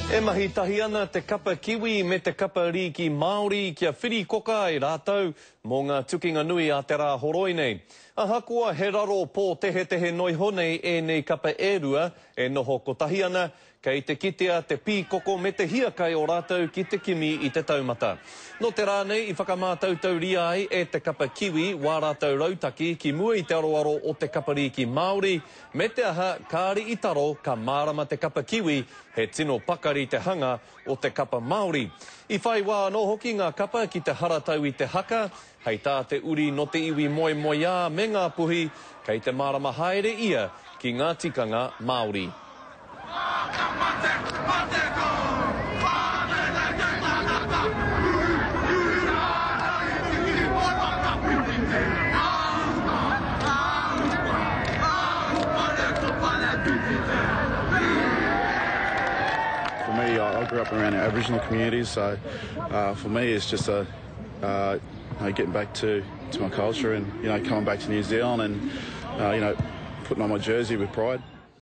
E mahi tahi ana te kapa Kiwi me te kapa Rīki Māori kia whirikoka ai rātou mō ngā tukinga nui a te rā horoi nei. Ahakoa he raro pōtehetehe noiho nei ēnei kapa e rua e noho kotahi ana, Kei te kitea te pīkoko me te hiakai o rātou ki te kimi i te taumata. Nō te rā nei i whakamātautauria ai e te kapa Kiwi wā rātou rautaki ki mua i te aroaro o te kapa rīki Māori, me te aha, kāre i taro ka mārama te kapa Kiwi he tino pakari te hanga o te kapa Māori. I whai wā anō hoki ngā kapa ki te haratau i te haka, hei tā te uri nō te iwi moemoeā me Ngāpuhi, kei te mārama haere ia ki ngā tikanga Māori. For me, I grew up around Aboriginal communities, so uh, for me it's just a uh, you know, getting back to, to my culture and you know coming back to New Zealand and uh, you know putting on my jersey with pride.